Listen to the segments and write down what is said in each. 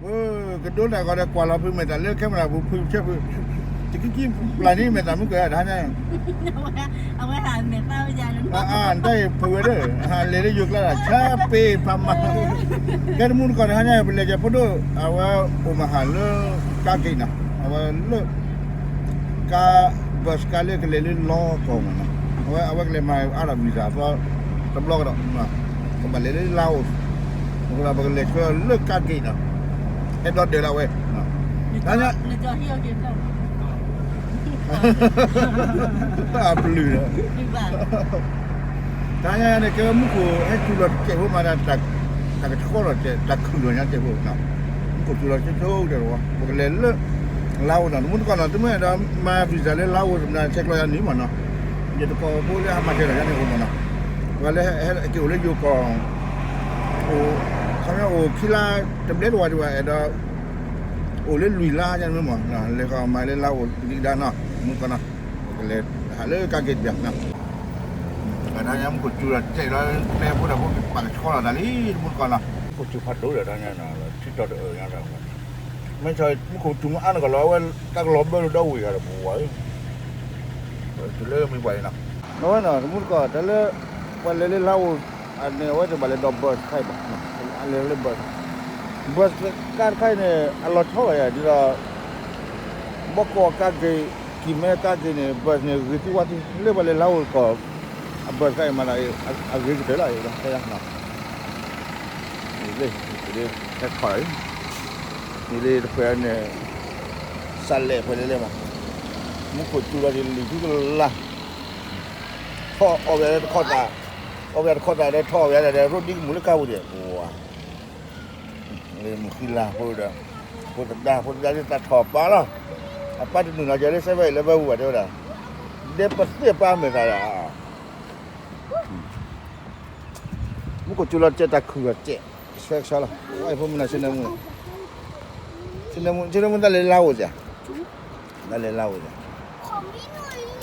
ဝဲ ကဒိတၢ်ဂီၤဒီးကွၢ်လီၤဖုမဲာ်သၣ်လၢ camera ပူၤ ဖုဆၢဖု တကံကံပျၢ်န့ၢ်မဲာ်သၣ်မုၢ်ကၢၤတဟါညါ အဝဲ အဝဲဟးမဲာ်သၣ်ဝဲယၤလီၤ အါအါ တၢ်အံၤဖုဝဲဒၣ် ဟးလဲၤလၢယိၤကျါဒၣ် ဆါပ့ၤဖးမၤ ကဲတမူတကီၢ်တဟါညါ ပလဲၤကၢၤဖိဒိၣ် အဝဲအိၣ်မဟါလၢ ကါဂ့ၤနီၤ အဝဲလၢ ကါ bus ကါလၢကလဲၤလၢလီကီၢ်မးနီၤ အဝဲ အဝဲကလဲၤမၤအါထီၣ် visa သီ တဘျီကဒီး ကဘၣ်လဲၤလၢလါအိၣ် ပကလဲၤဆှၢလၢကါဂ့ၤနီၤ ဟဲဒီဒၢးလၢအဝဲ တဟါညါ အပျုၤဒီး တဟါညါန့ၣ် ကဲဝဲမူခိၣ်ဟဲစူၤလီၤတစဲးဖိမးဒၣ် တၢ်ကထီထီၣ်တစဲး တၢ်ခုၣ်လီၤညါတစဲးဖိနီၤ မူခိၣ်စူၤလီၤဆိဆိကတၢၢ်တဝီ ပကလဲၤလၢ လါအိၣ်နီၤ တမူတကီၢ်နီၤ သုမ့ၢ်အဲၣ်ဒိးမၤ visa လၢလါအိၣ် မနုၤဆဲးကျိးယၤန့ၣ်မးနီၤ ယတကိးဖိလၢဟးမၤစၢၤဒီးယၤန့ၣ်အိၣ်မးနီၤ ပှၤလၢဟဲက့ၤအိၣ်လၢယိၤကီၢ် အိၣ် ခီဖျိအိၣ်ခံလါတဘျဲတဝီဒံးဘၣ် အဲၣ်ဒိး အိၣ်လၢလွံၢ်လါညါန့ၣ်မး လဲၤဃီၤမၤလၢလါအိၣ်ဒံးကဒါနီၤ မူကီၢ်နီၤ ပကလဲၤဟးလၢကါဂ့ၤတဘျီနီၤ တဟါညါမူခိၣ်စူၤလီၤတစဲးလီၤ ကျဲဖိတၢ်ဖိပာ်ကဆှီလီၤသးလံ တမူတကီၢ်နီၤ မူခိၣ်စူၤဖးဒိၣ်ဒီးတဟါညါနီၤ ထံထီၣ်တအၢၣ်ညါဒီး မ့ၢ်ဆီ မူခိၣ်စူၤမ့ၢ်အါန့ၣ်ကီးလီၤ အဝဲတၢ်ကလီၤဘၢလၢဒီဝ့ၢ်ဂၤဒီးပဝဲ တုၤလၢမံၤပှၤအံၤနီၤ အဝဲနီၤ တမူတကီၢ် တၢ်လၢ ပှၤလဲၤလၢလါအိၣ် အန့ၣ် အဝဲတဘၣ်လဲၤဒီး bus ခါအံၤဘၣ် လဲၤလၢ bus bus ကါတခါအံၤန့ၣ် အလီၤဆီဘၣ်ယၤ ဒ်သိး ဘီကီၢ်ကါဂ့ၤ ကံၢ်မဲကါဂ့ၤန့ၣ် bus န့ၣ် ဂ့ၤသံဝါသံ လၢပှၤလဲၤလါအိၣ်ကီၢ် အ bus ခါအံၤမး အဂ့ၤကတၢၢ်လီၤ အံၤ ဟဲခီၣ် မ့ၢ်လၢတခွဲးန့ၣ် စးလဲၣ်ဖဲလဲၣ်လဲၣ်မး မူခိၣ်စူၤလီၤဒ်လံာ်ထူကလါ ထီၣ်အီၣ်ဝဲတခီၣ်သး အီၣ်ဝဲတခီၣ်သးဒီးထီၣ်အီၣ်ဝဲဒီး ရိဒံကမူၤလၢကါပူၤဒံး ပဝဲ လၢမုၢ်ဃံလၤဖိဒီး ဖိသဒါ ဖိသဒါဒ်သးထီၣ်ပၢ်လီၤ အပၢ်တနုာ်လီၤက့ၤလၢ seven eleven ပူၤဘၣ်တဲဝဲဒၣ် ဒဲပသ့ၣ်ပၢ်မဲာ်သၣ်ဒီး မူခိၣ်စူၤလီၤတစဲး တၢ်ခုၣ်လီၤတစဲး ကဆှဲကဆှီလီၤ ဝဲဖိမုၣ်နီၤ ဆ့နၢမူ ဆ့နၢမူ ဆ့နၢမူတၢ်လဲၤလါအိၣ်စ့ၢ် တၢ်လဲၤလါအိၣ်စ့ၢ်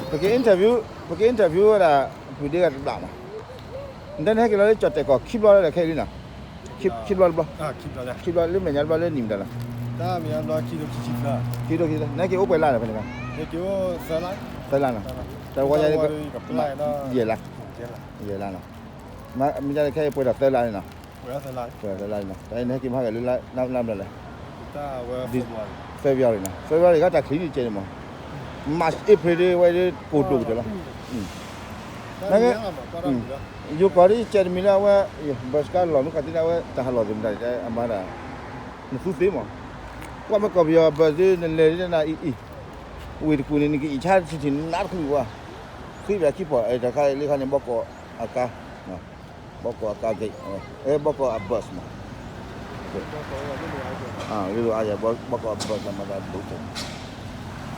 ပက interview ပက interview ဝဲဒၣ် ဖုဒ့ဂၤတဘျီမး နတဲနဟဲက့ၤလီၤလၢကၠီၣ်တဲာ်ကီၢ် ခံဘျီလၢခဲအံၤလံနီၤ ခံဘျီတဘျီ ခံဘျီလၢမဲာ်ညါတဘျီလၢနံၣ်မတၤလီၤ ခံဒိၣ်ခံသၢ နဟဲက့ၤအိၣ်ပှဲၤလါဒီးဖဲန့ၣ် သၢလါနီၤ တၢ်တဝီညါ ယဲၢ်လါ ယဲၢ်လါနီၤ မ့ၢ်ဒ်န့ၣ်ခဲအံၤပှဲၤဒီးသၢလါန့ၣ်နီၤ ပှဲၤဒီးသၢလါန့ၣ်နီၤ တၢ်အံၤနဟဲက့ၤမၤဟဲက့ၤလၢလါဘျီလဲၣ် February နီၤ February ခါတၢ်ချံန့ၣ်ကဲန့ၣ်မး March April ဒ်ဝဲဒ်ကိၢ်ဒိၣ်ကတၢၢ်လီၤ နာ်က့ ယိၤကီၢ်ဒ်ယကဲတမံၤလၢအဝဲ ဘၢၣ်စကါလီၢ်မ့ၢ်ကီၢ်သ့ၣ်န့ၣ် အဝဲတၢ်ဟးလီၢ်သ့ၣ်မတၤအမၤဒၣ် နသူသ့မး ကွၢ်မ့ၢ်ကီၢ်ပယီၤဘၢၣ်သ့ၣ် နလဲၤဒ်နၤအံၤအံၤ ဝ့ၢ်တကူၣ်န့ၣ် နကအံၤဆါတထံၣ်နးတချုးဘၣ် ဃ့ဘၣ်ခံပီၢ် တၢ်ခါလၢခါန့ၣ် ဘီကီၢ်အကါ ဘီကီၢ်အကါဂ့ၢ် အဲ ဘီကီၢ်အဘၢၣ်မး ဂ့ၢ်လိာ်အါယၤ ဘီကီၢ်အဘၢၣ်မး တၢ်ဒိၣ်ကဲ ခံကဆၢမး အကအိၣ်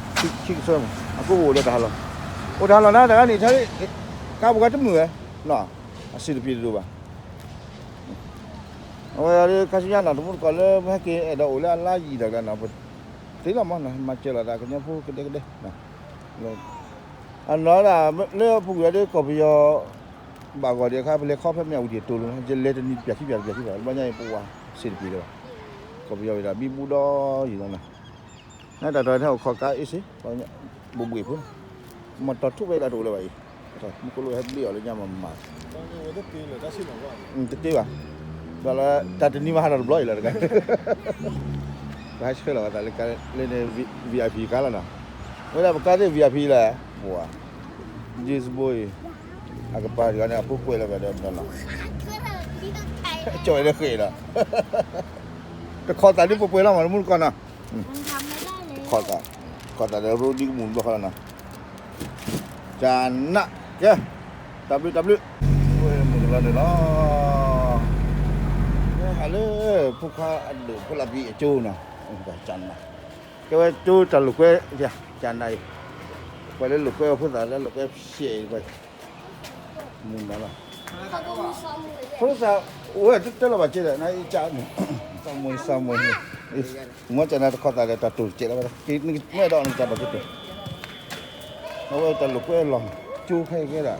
ဒီးတၢ်ဟးလီၢ် အိၣ်တၢ်ဟးလီၢ်နၤ တၢ်ဂၤန့ၣ် ဆါ ကါပူၤဂၤတမုာ်ဝဲ အစံးတပျံၤတဒိၣ်ဘၣ် အဝဲခါဆူညါနီၤ တမူတကီၢ်လၢပဟဲက့ၤအဲၣ်ဒိးအိၣ်လၢအလါယံာ်တၢ်ကျါနီၤ ပသ့လီၤမးနီၤ မၤစၢၤလိာ်သးကညီဖိကဒဲကဒဲ အနီၢ်ဒၣ်လၢပူၤကွံာ်ဒီးကီၢ်ပယီၤ ဘၣ်ဂီၢ်ဒံးအခါ ပလဲၤခီဖဲမ့ၢ်အူဒံးတိၤလိၤနီၤ ယလဲၤတနံၤတပျၢ်ခံပျၢ်တပျၢ်ခံပျၢ် တဘျီညါအံၤပဝဲစံးတပျံၤလၢၤဘၣ် ကီၢ်ပယီၤဝံၤဒီးဘံဘူဒီယံာ်လီၤနီၤ နတၢ်တီၤထဲအိၣ်ခိးကါအ့ၣ်စ့ ဘိးဘှံးဖိ မ့ၢ်တီၤထူၣ်ဖဲဒၣ်တအိၣ်လၢၤဘၣ်အံၤ မူခိၣ်လိဟဲဘျ့အီၤလၢညါမးမး တတ့ဘၣ် ဒီးလၢတၢ်တနံၤမးဟးထီၣ်တဘျီအံၤလီၤတဂၤ ပဟဲဆှၢလီၤပသးလၢန့ၣ် VIP ကါလီၤနီၤ ဝဲဒၣ်ပကါသ့ၣ် VIP လီၤ ပှၤ James Bond အံၤ အကပၤတဂၤန့ၣ် အဖိကွဲးလီၤဘၣ်ဒီးနီၤလီၤ ကၠီၣ်အံၤလၢဃဲးလီၤ တခီသးဒ်ပှဲၤပှဲၤလီၤမး တမူတကီၢ်နီၤ တခီသး တခီသးဒီးရိဒံကမူၤဘျီဃီလီၤနီၤ ကနး ကဲ တၢ်ဘျုးတၢ်ဘျုး မုၢ်ကလီၤနုာ်လီၤ ဟဲလၢ ဖိခွါအဒိၣ်ဖိလၢ်ဘံအကၠိနီၤ ကနး ကဲဝဲကၠိတၢ်လိာ်ကွဲ ကနးအံၤ ပှၤလၢလိာ်ကွဲဖိသၣ်လၢလိာ်ကွဲဖျဲးအံၤ မုၢ်နီၤလီၤ ဖိသၣ် အိၣ်ဝဲတတဲလီၤဘၣ်ကဲဒီး နအံၤကၠိန့ၣ် စၢ်မွၤစၢ်မွၤ မ့ၢ်ကနးတခီသးဒီးတၢ်တိာ်တစဲးလီၤ မ့ၢ်အဲၣ်ဒိးနကစၢ်ဘၣ်ကဲတိာ် အဝဲတၢ်လိာ်ကွဲအလီၢ် ကၠိခဲအံၤကဲဒၣ်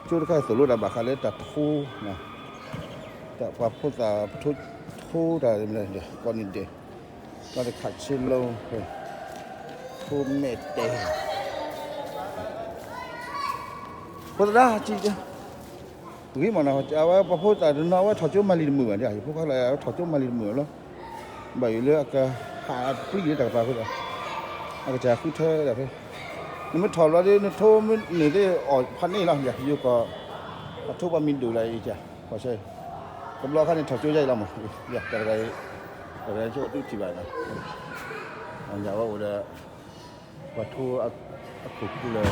ကၠိတခါအံၤသိၣ်လိတၢ်ဘၣ်ဃးလၢတၢ်ထိ တၢ်ပှၤဖိသၣ်ထိ ဖိတၢ် ကိးနံၤဒဲး, တၢ်တခးဆ့လိ, ဖိမဲာ်တဲာ်, ဖိသဒၣ်ကံ, ဂ့ၤမးနီၤ, အဝဲပှၤဖိသၣ်တနီၤ အဝဲထီၣ်ကၠိမၤလံၤတမုာ်ဘၣ်, ယဖိခွါလၢအဝဲထီၣ်ကၠိမၤလံၤတမုာ်လီၤ, ဘၣ်ယိၣ်လၢအကဟးပျံၤလၢတၢ်ကပၤအဃိသတး, အကစၢ်ဃုထၢဒၣ်ဖဲ, နမ့ၢ်ထီၣ်ဘျီဒီး နထိမ့ၢ်န့ၢ်သ့ၣ်အီၣ်ဖးန့ၣ်လီၤ, ယိၤကီၢ်, အထိပှၤမံၤဒိၣ်လၢအံၤက, တဘျီခါန့ၣ်ထီၣ်ကၠိယါအံၤလီၤမး, တၢ်တဂၤအံၤ, တၢ်တဂၤအံၤ သုထံၣ်ဘၣ်နီၤ, ယဝဲအိၣ်ဒီး ပှၤထိအခိၣ်ကူလၢ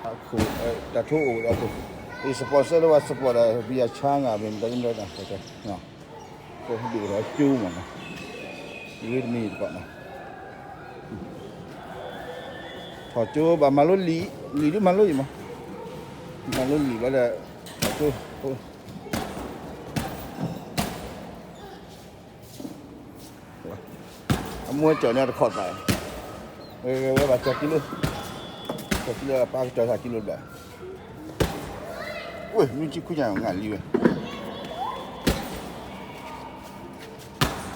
အခိၣ်, တၢ်ထိအိၣ်ဒီးအခိၣ်, အံၤ sponsor လၢပှၤ support ဒီး ဘံယၤဆါငါ မ့ၢ်တၢ်မ့ၢ်တၢ် ပှၤတဲ, ကဲဒိၣ်ဒီးကၠိမးနီၤ, ဂ့ၤတမံၤတကီးနီၤ, ထီၣ်ကၠိဘၣ်မၤလိလံာ်, လံာ်ဒုမၤလိအံၤမး, မၤလိလံာ်ဘျီဒီး, ထီၣ်ကၠိ အမိၢ်ကၠီၣ်န့ၣ်တခီၣ်သး, ဝဲဘၣ်ကၠီၣ်ကံလိ, ကၠီၣ်ကံလိအပၢ်ကၠီၣ်သးကံလိဘၣ်, ဝဲမ့ၢ်ကံခူညါငါလံဝဲ,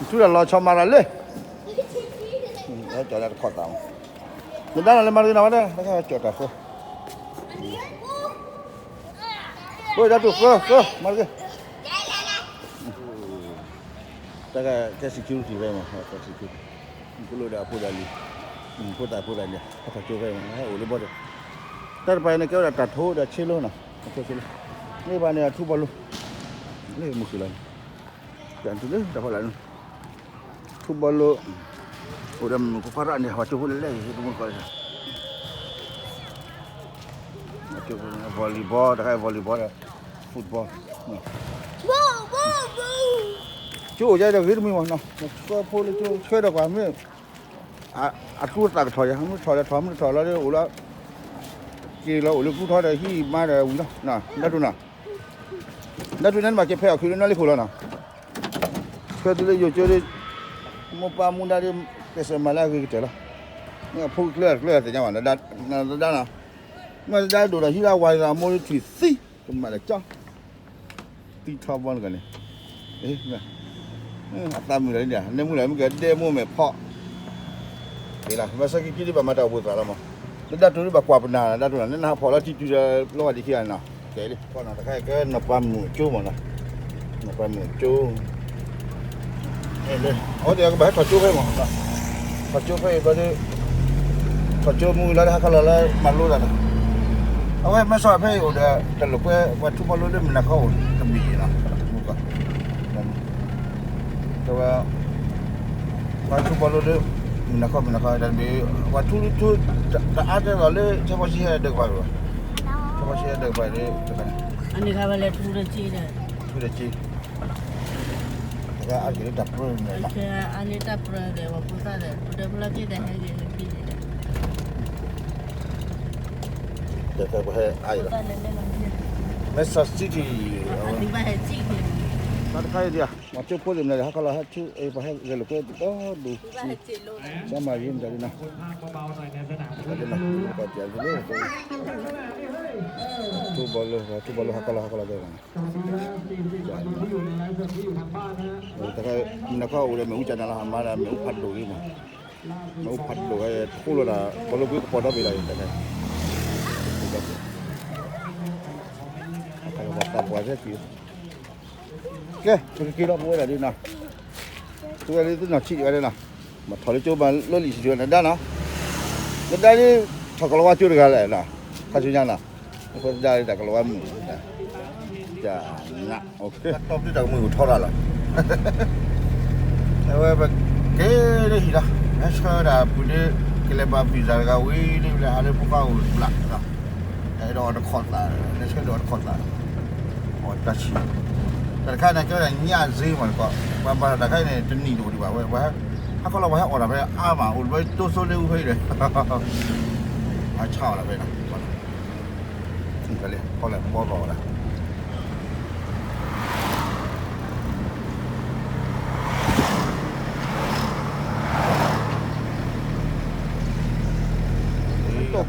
ထူတၢ်လီၤဆီမၤတၢ်လၢ, ကၠီၣ်န့ၣ်တခီၣ်သးမး, နဒါနီၤလၢမၤတဂ့ၤနီၤဝဲဒၣ်, ကၠီၣ်တၢ်ဃိ, ဝဲဒၣ်တူၢ်ဃိ, ဃိ, မၤတဂ့ၤ တၢ်ကဲ security ဖဲမး, security, ပလိၣ်ဒီးအဖိဒီးလံၤ, ဖိသၣ်ဖိသၣ်န့ၣ် အထီၣ်ကၠိဖဲမး, အိၣ်လၢဘီဒီး, တၢ်တပၤန့ၣ် ကဲဝဲဒၣ်တၢ်ထိဒီးဆ့လိနီၤ, အထိဆ့လိ, မ့ၢ်ဘၣ်န့ၣ် အထူဘီလိ, လၢမုၢ်ဃုာ်လီၤန့ၣ်, တုၤလၢတၢ်ဖီလာ်န့ၣ်, ထူဘီလိ, အိၣ်ဒီးမုၢ်ဖိခွါရၣ်န့ၣ် ဟီၣ်ကၠိဖိလၢလဲၣ်ဂ့ၤ တမူတကိး, volleyball တခါ volleyball ဒီး football, ကၠိအိၣ်ယါဒီးဂ့ၤတမံၤမးနီၤ, ဆှၢဖိလၢကၠိ ဆှၢဒီးကွၢ်မ့ၢ် အကျိသၣ်ကထီၣ်ယါ, မ့ၢ်ထီၣ်ဒီးထီၣ် မ့ၢ်တထီၣ်လီၤဒီးအိၣ်လီၤ, က့ၤလီၤအိၣ်လၢကူထီဒီးဟံၣ်မါဒီးဝံၤလီၤ, ဒၣ်ဒိၣ်နီၤ, ဒၣ်ဒိၣ်န့ၣ် နဘၣ်က့ၤဖဲအီၣ်ခုးလၢနီၢ်လံခိၣ်လီၤနီၤ, ဆှၢတုၤလၢယိၤကၠိဒီး, မိၢ်ပၢ်မူဒါဒီး, ကဲစၢးမၤလၢအဂ့ၤကတၢၢ်လီၤ, မ့ၢ်အဖိကျၢၢ်ကျၢၢ်သ့ၣ်ညါဘၣ်, နဒါနီၤ, မ့ၢ်ဒၣ်ဒိၣ်ဒီးဟံၣ်လၢဝါအမိၢ်ဒီးထွံၣ်သံ, ကမၤလၢကၠီ သံထီဘီနကန့ၣ်, အသးမုာ်လီၤဒ်န့ၣ်, နဲမုၢ်လၢမ့ၢ်ကဒဲမိၢ်မဲာ်ဖီၣ်, က့ၤလီၤ ဘၣ်ဆၣ်က့ၤက့ၤဒ်ဘၣ်မၤတၢ်အိၣ်ဖှိၣ်သးလီၤမး, လၢဒၣ်တိၤဒ်ဘၣ်ကွၢ်ပနၢ်လီၤ, ဒၣ်တိၤလီၤ နနၢ်ဟးဖီၣ်လီၤထံတုၤဒီးလီၤဝဲဒ်ခံဂၤနီၤ, ကဲလံ တခါအံၤကဲနီၢ်ပၤမုၣ်ကၠိမးနီၤ, နီၢ်ပၤမုၣ်ကၠိ အဝဲသ့ၣ်ကဘၣ်ဟဲထီၣ်ကၠိဖဲမး, ထီၣ်ကၠိဖဲအံၤဘျီဒီး, ထီၣ်ကၠိမုၢ်လီၤဒီးဟးခီလီၤလၢမၤလိတၢ်လီၤ, အဝဲမဲာ်စီၣ်ဖဲအံၤအိၣ်ဒီး တၢ်လိာ်ကွဲ ပှၤထူဘီလိလၢမုၢ်နၤခီအိၣ်တဘ့ၣ်လီၤ, တဲဝဲ, ပှၤထူဘီလိလၢ, မုၢ်နၤခီ မုၢ်နၤခီတဘ့ၣ်, ပှၤထူလၢထူ, တအါတဲလီၤလၢ ဆၢဖီဆံဟဲဒၢးကပၤဘၣ်, ဆၢဖီဆံဟဲဒၢးကပၤဒီး, ထူဒီးက့ အါက့ၤလၢတၢ်ပြၢန့ၣ်လီၤ, တဲဖဲပှၤဟဲအါအံၤလီၤ, မဲာ်စီၣ် city, တခါအံၤဒံးဧါ, မၤကၠိဖိသ့ၣ်မနုၤဒီး ဟးခီလီၤဟဲထူ, ပှၤဟဲဂဲၤလိာ်ကွဲတဒီဒူၣ်, ကၠီမၤယံၤမတၤဒ်နီၤ, ကၠီ, ထူဘီလိ, ထူဘီလိဟးခီလီၤဟးခီလီၤ, တခါ, မုၢ်နၤခီအိၣ်ဒီးမ့ၣ်အူကနၤလီၤ ဟးမၤဒီးမ့ၣ်အူဖးဒိၣ်လံမး, မ့ၣ်အူဖးဒိၣ်ဝဲ, ထိလိာ်ဒီး ဘီလိကွံကပီၤဒီဘ့ၣ်လီၤ, တခါ, သးပှၢ်သ့ၣ်က့ၤ, ကဲ, ပကက့ၤလီၤပဝဲဒၣ်ဒ်နီၤ, ပဝဲဒၣ်ဒ်နီၤ ထံၣ်ဝဲဒၣ်နီၤ, မ့ၢ်ထီၣ်လၢကၠိဘၣ်လီၢ်လံၤဆံးဆံးနဒါနီၤ, နဒါဒ်, ထီၣ်ကလီၤဝါကၠိတဂၤလဲၣ်နီၤ, ခါဆူညါနီၤ, အဃိသဒါဒ်တၢ်ကလီၤဝါမုၣ်, တၢ်နး, တၢ်ကမုၢ်ကထီတၢ်လီၤ, အဝဲပက့ၤလၢဟံၣ်လီၤ, ဟဲဆှၢဒၣ်ပှၤလၢ, ကလဲၤဘၣ် visa တဂၤဝံၤလံ လၢဟးလၢဖိခွါအိၣ်ဘျး, အဲၣ်ဒိးအီၤတခီၣ်သး, လဲၤဆှၢဒိးအီၤတခီၣ်သး, အီၣ်တၢ်ဆံၣ်, တၢ်တခါန့ၣ် ကဲဝဲဒၣ်ညၣ်စ့မးတကီး, ပှၤမၤတၢ်တခါအံၤန့ၣ် တနံၣ်တအိၣ်ဒံးဘၣ်ဝဲ, ပှၤဟဲခီလီၤ ပှၤဟဲအီၣ်တၢ်ဖဲအါမး အိၣ်တဘျီတိစိလၢအူဖဲအံၤဒီး, ပှၤဆါအီၣ်တၢ်ဖဲနီၤ, ကလဲၤခီလၢဘီဘီဝဲဒ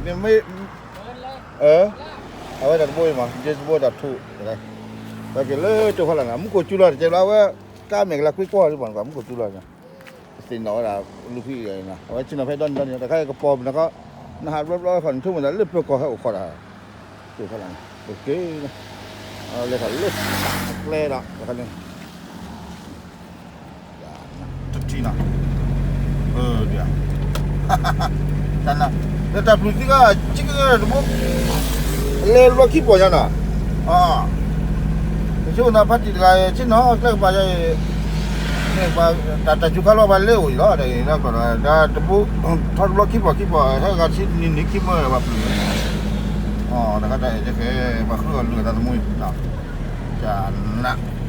ၣ် မ့ၢ်, အဝဲတၢ်တဘိအံၤမး က့တဘိတၢ်ထူၣ်, ပက့ၤလၢတိၢ်ဖီလာ်နီၤ မူခိၣ်စူၤလီၤတကဲဘျီဝဲ, ကါမဲာ်ကလါကွံကွီၢ်ဒ်ဘၣ်နကွၢ်မူခိၣ်တူၢ်လီၤ, သ့ၣ်နီၣ်ဝဲဒၣ် လူၤဖံအံၤ, အဝဲဆ့ၣ်နီၤဖဲဒီနံၤဒီနံၤ တခါအံၤကပီၤနခီ, နဟးဘျီဘျီခီ နဆိကမိၣ်သးလၢပၢၤကီၢ်ဟဲအိၣ်ခိးတၢ်, က့ၤလီၤ, လဲၤထီၣ်လၢ ကျဲဒီး တခါန့ၣ် တထံၣ်နီၤ, တၢ်ပျုၤသံက ဆံကတဘိ, လဲၤဘျီခံပီၢ်ညါနီၤ, ယဆိကမိၣ်သးဖါတံၢ်တဂၤ ဆ့ၣ်နီၤကျဲကပၤယါအံၤ, တၢ်စူၤခါလီၤပှၤလဲၤအိၣ်အံၤလီၤ, ဒီးတဘိ, ထီတဘျီခံပီၢ်ခံပီၢ် ဟဲဂၤဆံနံၤနံၤခံမၢဘၣ်ပျုၤ, တခါတၢ်အဲၣ်ကဲ ပှၤဃုအီၤလုၢ်အသးသမူအံၤ, န